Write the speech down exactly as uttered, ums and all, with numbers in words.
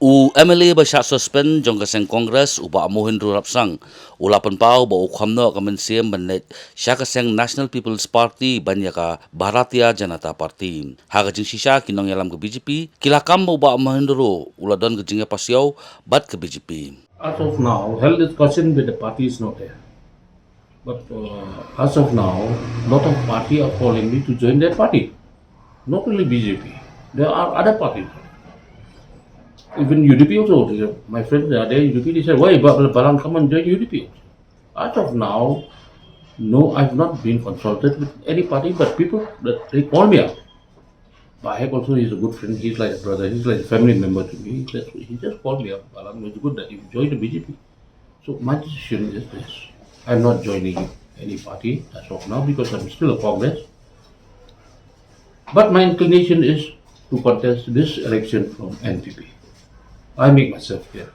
U M L A ba shah suspend jong ka seng Congress, u Bah Mohendro Rapsang, u la pynpaw ba u kham noh ka mynsiem ban leit sha ka seng National People's Party ban ïa ka Bharatiya Janata Party. Ha ka jingshisha, ki nongïalam ka B J P ki la kam ba u Bah Mohendro u la don ka jingïapasiaw bad ka B J P. As of now, health discussion with the party is not there. But uh, as of now, lot of party are calling me to join their party. Not only B J P. There are other parties. Even U D P also. My friends are there, U D P, they said, "Why, Balang, come and join U D P." As of now, no, I've not been consulted with any party, but people that they call me up. Bahek also, he's a good friend, he's like a brother, he's like a family member to me. He just, he just called me up, "Balang, it's good that you joined the B J P." So my decision is this. I'm not joining any party as of now because I'm still a Congress. But my inclination is to contest this election from N P P. I make myself clear.